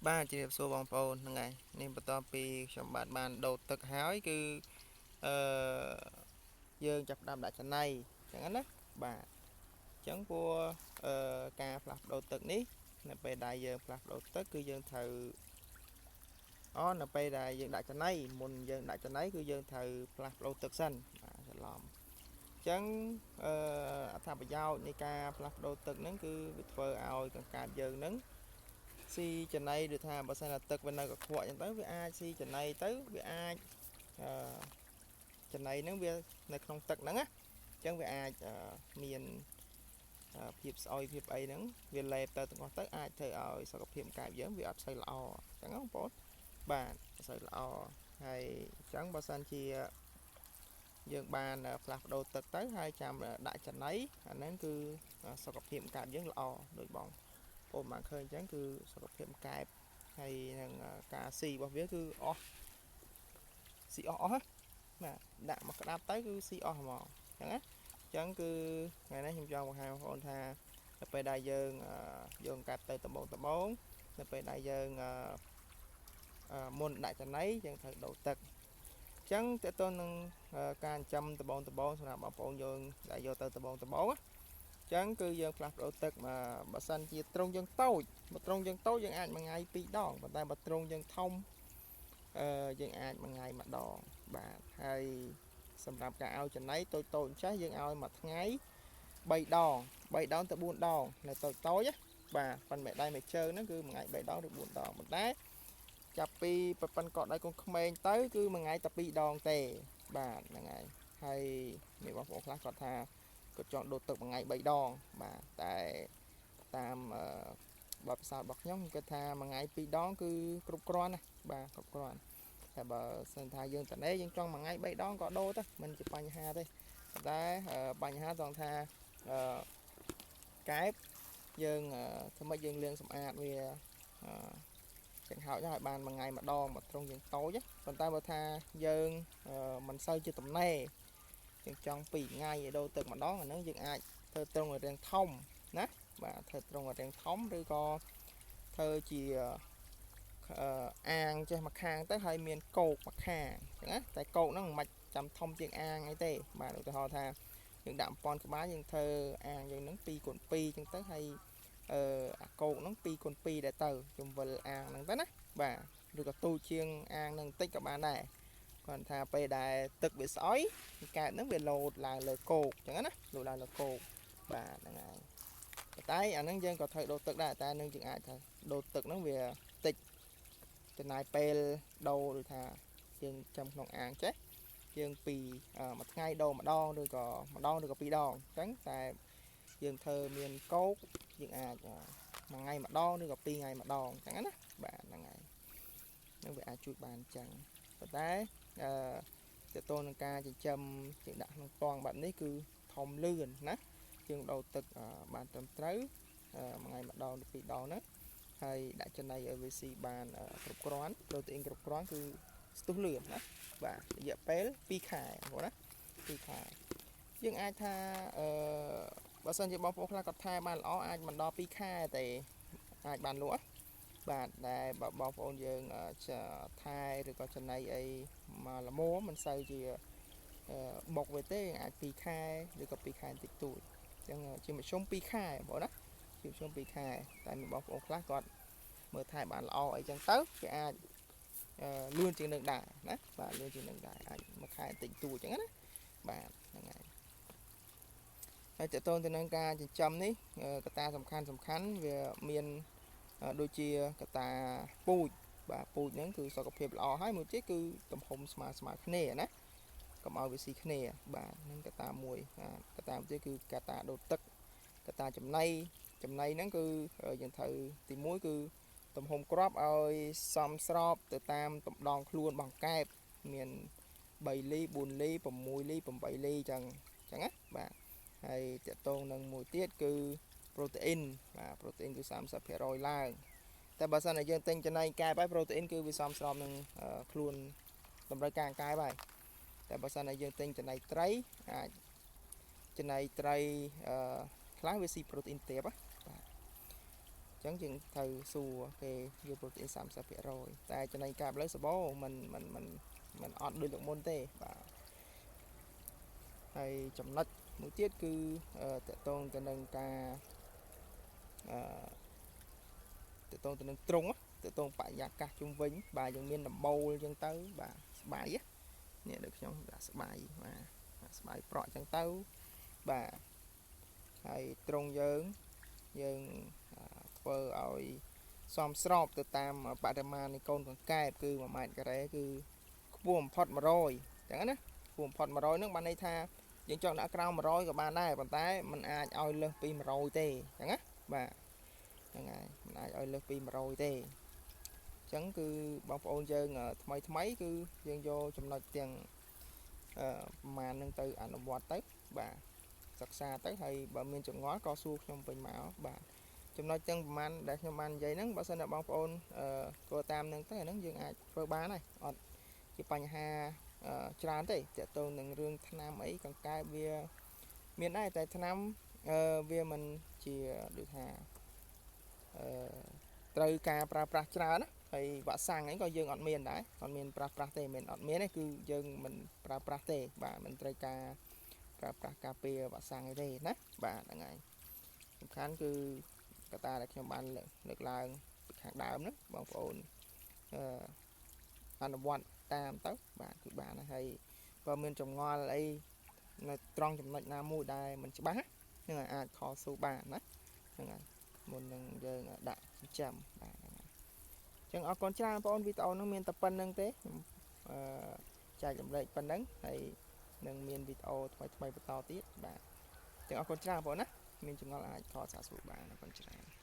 បាទជម្រាបសួរបងប្អូនហ្នឹងហើយនេះបន្ទាប់ពីខ្ញុំបាទបានដូរទឹកហើយគឺអឺយើងចាប់ផ្ដើមដាក់ចំណីអញ្ចឹងណាបាទអញ្ចឹងព្រោះអឺការផ្លាស់ប្ដូរទឹកនេះនៅពេលដែលយើងផ្លាស់ប្ដូរទឹកគឺយើងត្រូវអូនៅពេលដែលយើងដាក់ចំណីមុនយើងដាក់ចំណីគឺយើងត្រូវផ្លាស់ប្ដូរទឹកសិនបាទច្រឡំអញ្ចឹងអឺអត្ថប្រយោជន៍នៃការផ្លាស់ប្ដូរទឹកហ្នឹងគឺវាធ្វើឲ្យកង្កែបយើងហ្នឹងស៊ីចំណីដូចថាបើសិនថាទឹកវានៅកខ្វក់អញ្ចឹងទៅវាអាចស៊ីចំណីទៅវាអាចអឺចំណីហ្នឹងវានៅក្នុងទឹកហ្នឹងណាអញ្ចឹងវាអាចមានភាពស្អុយភាពអីហ្នឹងវាលេបទៅទាំងអស់ទៅអាចធ្វើឲ្យសុខភាពកែបយើងវាអត់សូវល្អអញ្ចឹងបងប្អូនបាទអត់សូវល្អហើយអញ្ចឹងបើសិនជាយើងបានផ្លាស់ប្ដូរទឹកទៅហើយចាំដាក់ចំណីអាហ្នឹងគឺសុខភាពកែបយើងល្អដូចបងប្អូនបានឃើញអញ្ចឹងគឺសុខភាពកែបហើយនឹងការស៊ីរបស់វាគឺអស់ស៊ីអស់អស់ណាដាក់មកក្តាប់ទៅគឺស៊ីអស់ហ្មងអញ្ចឹងណាអញ្ចឹងគឺថ្ងៃនេះខ្ញុំចង់បង្ហាញបងប្អូនថានៅពេលដែលយើងយើងកាត់ទៅដំបងដំបងនៅពេលដែលយើងមុនដាក់ចំណីយើងត្រូវដូរទឹកអញ្ចឹងតើតើនឹងការចិញ្ចឹមដបងដបងសម្រាប់បងប្អូនយើងដែលយកទៅដបងដបងណាចឹងគឺយើងផ្លាស់ប្ដូរទឹកមកបើសិនជាទ្រុងយើងតូចបើទ្រុងយើងតូចយើងអាចមួយថ្ងៃពីរដងប៉ុន្តែបើទ្រុងយើងធំអឺយើងអាចមួយថ្ងៃម្ដងបាទហើយសម្រាប់ការឲ្យចំណីតូចតូចចេះយើងឲ្យមួយថ្ងៃ3ដង3ដងទៅ4ដងនៅតូចតូចណាបាទប៉ុន្តែដៃមួយជើងហ្នឹងគឺមួយថ្ងៃ3ដងឬ4ដងប៉ុន្តែចាប់ពីប៉ិនកក់ដៃកូនក្មេងទៅគឺមួយថ្ងៃតែ2ដងទេបាទហ្នឹងហើយហើយមានបងប្អូនខ្លះគាត់ថាគាត់ចង់ដូរទឹកមួយថ្ងៃ3ដងបាទតែតាមបទពិសោធន៍របស់ខ្ញុំគាត់ថាមួយថ្ងៃ2ដងគឺគ្រប់គ្រាន់ណាបាទគ្រប់គ្រាន់តែបើសិនថាយើងតនេយើងចង់មួយថ្ងៃ3ដងក៏ដូរទៅមិនជាបញ្ហាទេតែបញ្ហាត្រង់ថាអឺកែបយើងធ្វើម៉េចយើងលាងសម្អាតវាអឺចង្ហោចឲ្យបានមួយថ្ងៃម្ដងមកត្រង់យើងតូចប៉ុន្តែបើថាយើងមិនសូវជាតំណេយើងចង់2ថ្ងៃឲ្យដូរទឹកម្ដងអាហ្នឹងយើងអាចធ្វើត្រង់ឲ្យរាងធំណាបាទធ្វើត្រង់ឲ្យរាងធំឬក៏ធ្វើជាអាងចេះមួយខាងទៅហើយមានគោកមួយខាងអញ្ចឹងណាតែគោកហ្នឹងមិនចាំធំជាងអាងអីទេបាទឧទាហរណ៍ថាយើងដាក់1000ក្បាលយើងធ្វើអាងយើងហ្នឹង2គុណ2អញ្ចឹងទៅហើយអឺអាគោកហ្នឹង2គុណ2ដែរទៅជំវិលអាងហ្នឹងទៅណាបាទឬក៏ទូជាងអាងហ្នឹងបន្តិចក៏បានដែរគាត់ថាពេលដែលទឹកវាស្អុយកែបហ្នឹងវាលោតឡើងលើគោកអញ្ចឹងណាលោតឡើងលើគោកបាទហ្នឹងហើយប៉ុន្តែអាហ្នឹងយើងក៏ត្រូវដូរទឹកដែរតែនឹងយើងអាចថាដូរទឹកហ្នឹងវាតិចចំណាយពេលដូរដូចថាយើងចាំក្នុងអាងចេះយើងពីមួយថ្ងៃដូរម្ដងឬក៏ម្ដងឬក៏ពីរដងអញ្ចឹងតែយើងធ្វើមានគោកយើងអាចមួយថ្ងៃម្ដងឬក៏ពីរថ្ងៃម្ដងអញ្ចឹងណាបាទហ្នឹងហើយនឹងវាអាចជួយបានអញ្ចឹងប៉ុន្តែអឺតទៅនឹងការចិញ្ចឹមយើងដាក់ក្នុងតងបែបនេះគឺធំលឿនណាយើងដូរទឹកបានត្រឹមត្រូវមួយថ្ងៃម្ដងឬពីរដងហ្នឹងហើយដាក់ចំណីឲ្យវាស៊ីបានគ្រប់គ្រាន់ប្រូតេអ៊ីនគ្រប់គ្រាន់គឺស្ទុះលឿនណាបាទរយៈពេល2ខែបងប្អូនណា2ខែយើងអាចថាអឺបើសិនជាបងប្អូនខ្លះគាត់ថែបានល្អអាចមិនដល់2ខែទេអាចបានលក់បាទតែបើបងប្អូនយើងថែឬក៏ចំណីអីមកល្មមមិនសូវជាបុកវាទេអាច2ខែឬក៏2ខែតិចតួចអញ្ចឹងជាមធ្យម2ខែបងប្អូនណាជាមធ្យម2ខែតែមានបងប្អូនខ្លះគាត់មើលថែបានល្អអីចឹងទៅគេអាចលឿនជាងនឹងដែរណាបាទលឿនជាងនឹងដែរអាចមួយខែតិចតួចចឹងណាបាទហ្នឹងហើយហើយតើតើទៅនឹងការចិញ្ចឹមនេះកត្តាសំខាន់សំខាន់វាមានដូចជាកត្តាពូជបាទពូជហ្នឹងគឺសុខភាពល្អហើយមួយទៀតគឺទំហំស្មើស្មើគ្នាណាកុំឲ្យវាស៊ីគ្នាបាទហ្នឹងកត្តាមួយកត្តាមួយទៀតគឺកត្តាដូរទឹកកត្តាចំណីចំណីហ្នឹងគឺយើងត្រូវទី1គឺទំហំគ្រាប់ឲ្យសមស្របទៅតាមតម្ដងខ្លួនរបស់កែបមាន3លី4លី6លី8លីចឹងចឹងណាបាទហើយតកតងនឹងមួយទៀតគឺប្រូតេអ៊ីនបាទប្រូតេអ៊ីនគឺ30%ឡើងតែបើសិនជាយើងទិញចំណីកែបហើយប្រូតេអ៊ីនគឺវាសមស្របនឹងខ្លួនតម្រូវការកែបហើយតែបើសិនជាយើងទិញចំណីត្រីអាចចំណីត្រីអឺខ្លះវាស៊ីប្រូតេអ៊ីនទាបបាទ ចឹងយើងត្រូវសួរគេយកប្រូតេអ៊ីន30%តែចំណីកាបលើសបោមិនមិនមិនមិនអត់ដូចលើកមុនទេបាទហើយចំណុចមួយទៀតគឺតកតងទៅនឹងការអឺតកតងទៅនឹងទ្រង់តកតងបរិយាកាសជុំវិញបាទយើងមានដំបូលអញ្ចឹងទៅបាទស្បៃនេះដូចខ្ញុំដាក់ស្បៃបាទស្បៃប្រក់អញ្ចឹងទៅបាទហើយទ្រង់យើងយើងធ្វើឲ្យសមស្របទៅតាមបរិមាណនៃកូនកង្កែបគឺ1ម៉ែត្រការ៉េគឺខ្ពស់បំផុត100អញ្ចឹងណាខ្ពស់បំផុត100ហ្នឹងបានន័យថាយើងចង់ដាក់ក្រោម100ក៏បានដែរប៉ុន្តែมันអាចឲ្យលើសពី100ទេអញ្ចឹងណាបាទហ្នឹងហើយมันអាចឲ្យលើសពី100ទេអញ្ចឹងគឺបងប្អូនយើងថ្មីថ្មីគឺយើងយកចំណុចទាំងប្រហែលនឹងទៅអនុវត្តទៅបាទសិក្សាទៅហើយបើមានចម្ងល់ក៏សួរខ្ញុំវិញមកបាទចំណុចទាំងប្រហែលដែលខ្ញុំបាននិយាយហ្នឹងបើសិនជាបងប្អូនធ្វើតាមហ្នឹងទៅអាហ្នឹងយើងអាចធ្វើបានហើយអត់ជាបញ្ហាច្រើនទេតកតងនឹងរឿងថ្នាំអីកង្កែបវាមានដែរតែថ្នាំវាមិនជាដូចថាអឺត្រូវការប្រើប្រាស់ច្រើនណាហើយវ៉ាក់សាំងអីក៏យើងអត់មានដែរអត់មានប្រើប្រាស់ទេមិនអត់មានទេគឺយើងមិនប្រើប្រាស់ទេបាទមិនត្រូវការប្រើប្រាស់ការពារវ៉ាក់សាំងអីទេណាបាទហ្នឹងហើយសំខាន់គឺកត្តាដែលខ្ញុំបានលើកឡើងពីខាងដើមហ្នឹងបងប្អូនអឺអនុវត្តតាមទៅបាទគឺបានហើយបើមានចម្ងល់អីនៅត្រង់ចំណុចណាមួយដែលមិនច្បាស់ហ្នឹងអាចខលសួរបានណាហ្នឹងហើយមុននឹងយើងដាក់ចិញ្ចឹមបាទហ្នឹងហើយអញ្ចឹងអរគុណច្រើនបងប្អូនវីដេអូហ្នឹងមានតែប៉ុណ្្នឹងទេខ្ញុំអឺចែករំលែកប៉ុណ្្នឹងហើយនឹងមានវីដេអូថ្មីថ្មីបន្តទៀតបាទអញ្ចឹងអរគុណច្រើនបងប្អូនណាមានចម្ងល់អាចខលសាកសួរបានអរគុណច្រើន។